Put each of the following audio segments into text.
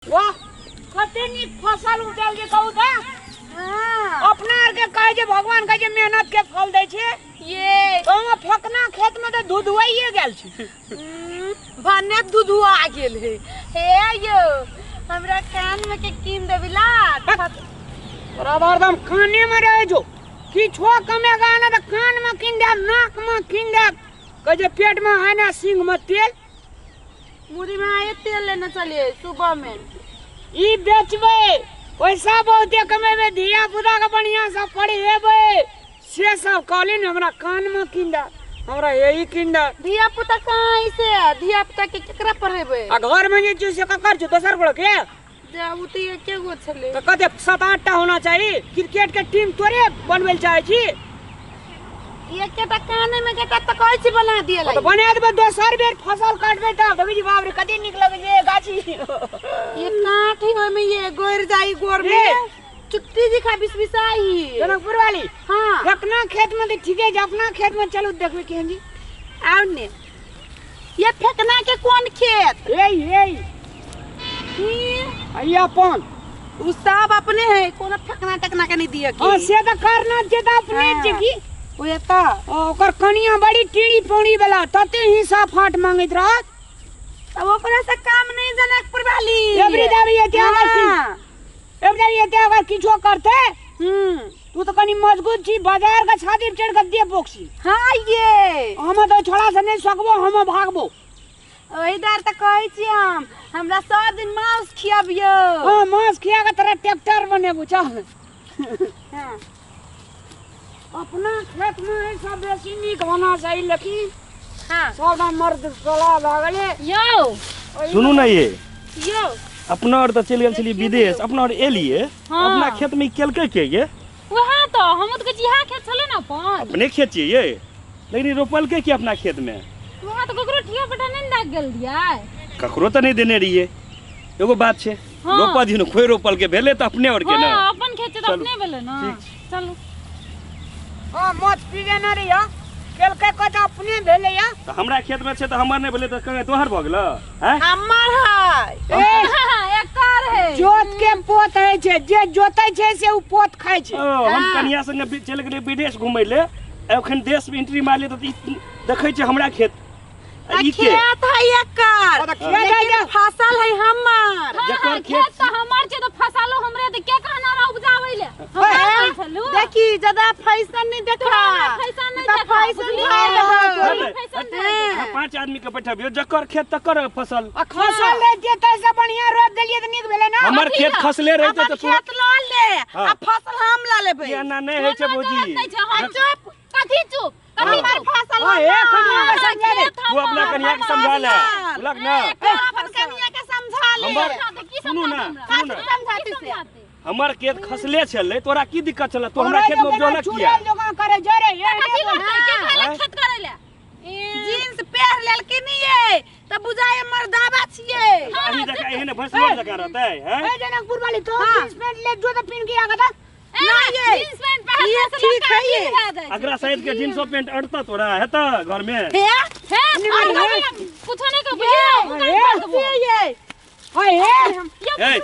वाह कते नीक फसल उपजल जे कहू तऽ। हाँ। अपना आर के कहै छै भगवान कहै छै मेहनत के फल दै छै। ये तऽ ओहिमे फेकना खेत में तऽ धुधुआइए गेल छै। भने धुधुआ गेल है। हे यो हमरा कान में के कीन देबी लात। तोरा हरदम काने में रहै छौ, किछो कमेगा ना तऽ कान में कीन देब, नाक में कीन देब। कहै छै पेट में है ना सींग में तेल। मुड़ी में आए तेल लेने चलिए सुबह में। ई बेचबै पैसा बहुते कमेबै, धिया पुता के बढ़िया से पढ़ेबै, से सब कहली ने हमरा कान में कीन दे, हमरा यही कीन दे। धिया पुता कहाँ से, धिया पुता के केकरा पढ़ेबै? आ घर में जे छै से ककर छौ, दोसर गोड़ के? जा उ तऽ एके गो छलै। तऽ कते 7-8 टा होना चाही। क्रिकेट के टीम तोरे बनबै लए चाहै छी? एकेटा काने में केटा तऽ कहै छी बना दिए तऽ बना देबै, दोसर बेर फसल काटबै तब देखै छी बाप रे कते नीक लगै छै गाछी। ये काठी होय में ये गोर जाई गोर में चुट्टी जी खा बिसबिसाई। जनकपुर वाली। हाँ अपना खेत में तो ठीके छै, अपना खेत में चलू देखबै केहन जी। आउ ने ये फेकना के कोन खेत? ए ए ई अपन उ सब अपने है, कोनो फेकना टेकना के नहीं दिए की। हां से त करना जे त अपने छै की ओ एता ओकर कनिया बड़ी टीड़ी पौड़ी वाला तते हिस्सा फाट मांगैत रहत। तब ओकरा से काम नहीं जनकपुर वाली। एबरी दाबी एते अगर की एबरी एते अगर किछो करते। तू तो कनी मजबूत छी, बाजार के छाती पर चढ़ के दे बोक्सी। हां ये हम तो छोड़ा से नहीं सकबो, हम भागबो। ओही दर त कहै छी हम, हमरा सब दिन मांस खियाबियो। हां मांस खिया के तोरा ट्रैक्टर बनेबो चल। हां अपना खेत में है सब बेसी नीक होना चाहिए, लेकिन हां सब मर्द सलाह लागले। यो सुनू ना ये यो अपना और त चलि गेल छलियै विदेश, अपना और एलियै। हाँ। अपना खेत में केलकै के ये? वहाँ तो हम तो कहै छी खेत छलै ना अपन अपने खेत छियै ये, लेकिन रोपलकै की अपना खेत में? वहाँ तो ककरो ठिया पटा नहीं दाग गेल रहियै। ककरो त नहीं देने रहियै। एगो बात छै। हाँ। रोपऽ दियौ ने, कोइ रोपल के भेलै त अपने और के ना। हां अपन खेत छै त अपने भेलै ना। चलू। हां मत पीबे ना रहिया, केलकै कत अपने भेलै या। त हमरा खेत में छै त हमर नहीं भेलै त कहे तोहर भ गेल हैं? हमर है। एकर है। जोत के पोत है छै, जे जोतै छै से उ पोत खाय छै। ओ हम कनिया संगे चलि गेलियै विदेश घुमै ले, एखन देश में एंट्री मारलियै त देखै छै हमरा खेत। ई के खेत है एकर, लेकिन फसल है हमर। जकर खेत त हमर छै त फसलो हमरे, त के कहना रह उपजाबै ले? हमरा छलू। देखी ज्यादा फैशन नहीं देखा, फैशन नहीं देखा, फैशन नहीं। 5 आदमी के बैठबियो, जकर खेत तकर फसल। आ फसल रे जेतै से बढ़िया रोप देलियै त नीक भेलै ना। हमर खेत खसले रहतै त खेत ल ले आ फसल हम ल लेबै। एना नै होइ छै भौजी। चुप कथी चुप? हमर फसल ए कनिया के समझा दे। तू अपना कनिया के समझा ले, बुझलक ना? अपन कनिया के समझा ले। सुनू ना, सुनू ना, समझाती से हमर खेत खसले छलै, तोरा की दिक्कत छलै? तू हमरा खेत में उपजौलक किया? करे जे रे कथी करतै? के कहले खेत करे ले? जींस पहिर लेलकै नी ये त बुझाय मर्दाबा छियै। अही जका एहन भैंसुआ जका रहतै हैं? ए जनकपुर वाली तो जींस पैंट ले जो त पिन के आगा ना ये जींस पैंट पहनला से ठीक है ये। अगरा साइज के जींसो पैंट अड़ता तोरा हेता घर में? हे हे कुछो नहीं के बुझिए ये। हाय हे ए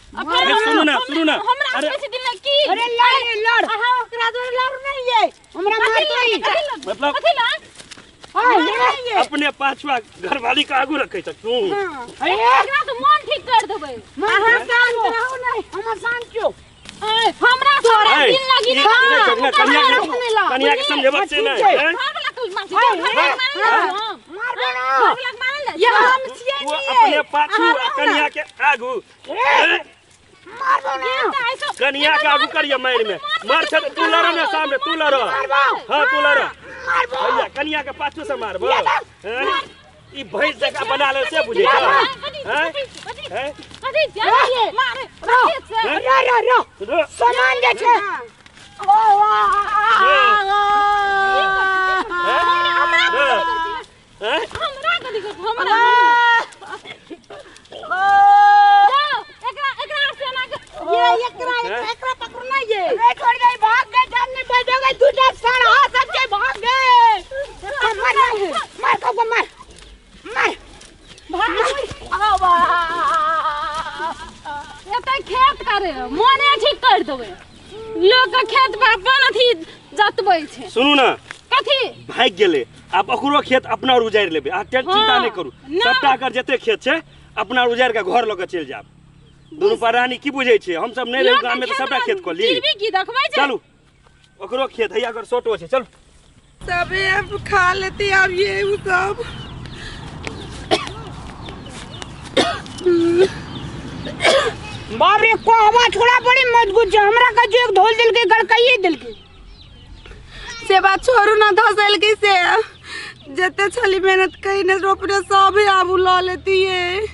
अरे सुनू ना, सुनू ना, हमरा बेसी दिन की? अरे लड़ रे लड़। अहाँ ओकरा जोरे लड़ नहीं ये, हमरा मारतै मतलब कथि ला? हाय अपने पाछुआ घरवाली के आगू रखै छ तू। अरे एकरा तो मन ठीक कर देबै। अहाँ शांत रहू नहीं, हम शांत छियौ। हमरा तोरा दिन लागी ना। कनिया के कनिया के समझेबक छै नै? मारबो ना, ये हम छियै नी अपने पाछू कनिया के आगू। मारबो ना कनिया के आगू करिया मार में मार छ। तू लड़ ना सामने, तू लड़। हां तू लड़। भैया कनिया के पाछू से मारबो। ई भैंस जका बना ले से बुझै छ हैं? हैं कथि जाय मारे रे रे रे सामान जे छै। ओ हमरा कथि हमरा एकरा एकरा सेना के ये एकरा एकरा पकड़ू ना ये। रे छोड़ दे, भाग गए, जान नहीं बचेगा। दूटा सारा हाथ सब के भाग गए। मार मार को मार मार भाग। आवा जते खेत करे मोने ठीक कर देबै लोग के खेत पर अपन अथी जतबै छै। सुनू ना। कथी? भागि गेलै, आब ओकरो खेत अपना और उजाड़ि लेबै। अहाँ चिंता हाँ, नहि करू, ना। सबटा अगर जते खेत छै अपना और उजाड़ि के घर लऽ के चलि जायब। दुनू प्राणी की बुझै छियै, हमसब नहि रहू लोग के गाममे तऽ खेत सबटा में खेत कऽ ली। चिरबी की देखबै छै? चलू ओकरो खेत हैया अगर सोटो छै, चलू। सबे अब खा लेती अब ये उ सब। बाप रे, कोहबा छोड़ा बड़ी मजबूत छै, हमरा का जो एक धोल देलकै गड़काइए देलकै। से बात छोड़ू ना, धसल के से जते छली मेहनत कईने रोपने सब आबू ल लेती है।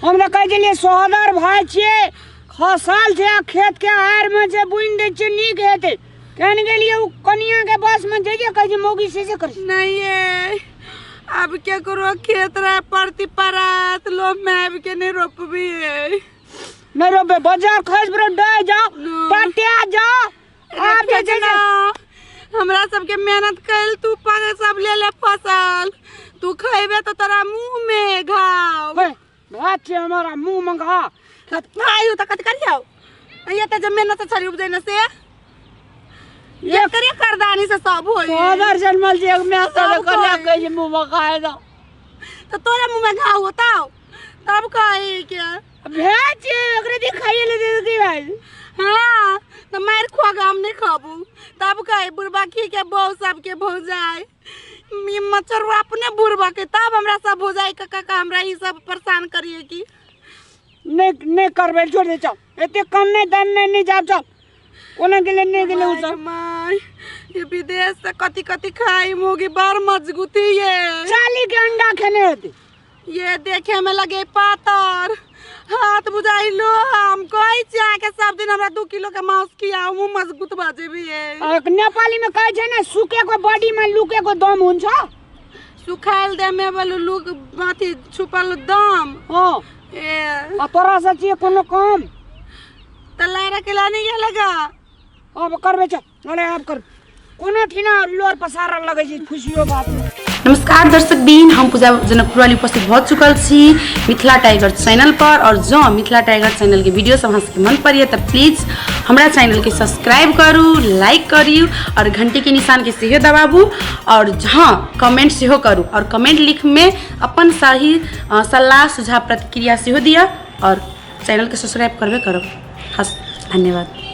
हमरा कहै छलियै सोहदर भाय छियै, खसल छै आ खेत के आड़ में जे बुनि दै छियै नीक हेतै। केहन गेलियै उ कनिया के बस में जे जे कहै छै मौगी से से करै छै। नहीं है, अब केकरो खेत रहे परती परात लोभ में आबि के नहीं रोपबी है। नहीं रोपबे, बाजार खस बरो डह जाओ, ना। पटिया जाओ। आब जे छै ना, हमरा सबके मेहनत कैल तू पर सब ले ले फसल, तू खैबे तो तोरा मुंह में घाव। हे, भात छै हमारा मुंह में घाव। भाई त कथी करियौ, ये त जे मेहनत से छड़ी उपजै न से एक एकरे करदानी से सब होई। सोहदर जनमल छै, एक मैं सब सब करिया कोई। कहै छै मुंह में घाव दो। तो तोरा मुंह में घाव होताौ तब कही के भेज छै ओकरे दिखाइए ले दे की भाई। हाँ तो मार खुआ के हम नहीं खाबू तब कही बुढ़बा खी के बहू सबके भौजाई ई मच्छर अपने बुढ़बा के तब हमरा सब हो जाए काका का हमरा ई सब परेशान करिए की नहीं नहीं करबे, छोड़ दे चल, एते कम नहीं दन नहीं नहीं जाब चल, कोना गेले नहीं गेले उ सब। माय ये विदेश से कथी कथी खाई मोगी बड़ मजबूती ये। चाली के अंडा खेने हेतै। ये देखे में लगे पातर हाथ बुझाई लो, हम कहै छी अहाँके सब दिन हमरा 2 किलो के मांस खियाउ मुँह मजबूत भऽ जेबी ये। एक नेपाली में कहै छै ने सुके को बॉडी में लुके को दम हुन्छ। सुखायल देह में बोलू लुक अथी छुपल दम। हाँ। ए। आ तोरा से छियै कोनो काम? त लारा के लानी गेल लगा। अब करबे चल, अरे अब कर। कोनो ठिना लोर पसारल लगै छै खुशियो बात। नमस्कार दर्शक बीन, हम पूजा जनकपुरवाली उपस्थित भऽ चुकल छी मिथिला टाइगर चैनल पर। और जँ मिथिला टाइगर चैनल के वीडियो सब अहाँ सबके मन पड़ैए तऽ प्लीज हमरा चैनल के सब्सक्राइब करू, लाइक करू और घंटी के निशान के सेहो दबाबू और हाँ कमेंट सेहो करू और कमेंट लिख में अपन सही सलाह सुझाव प्रतिक्रिया सेहो दिअ और चैनल के सब्सक्राइब करबे करब। हस धन्यवाद।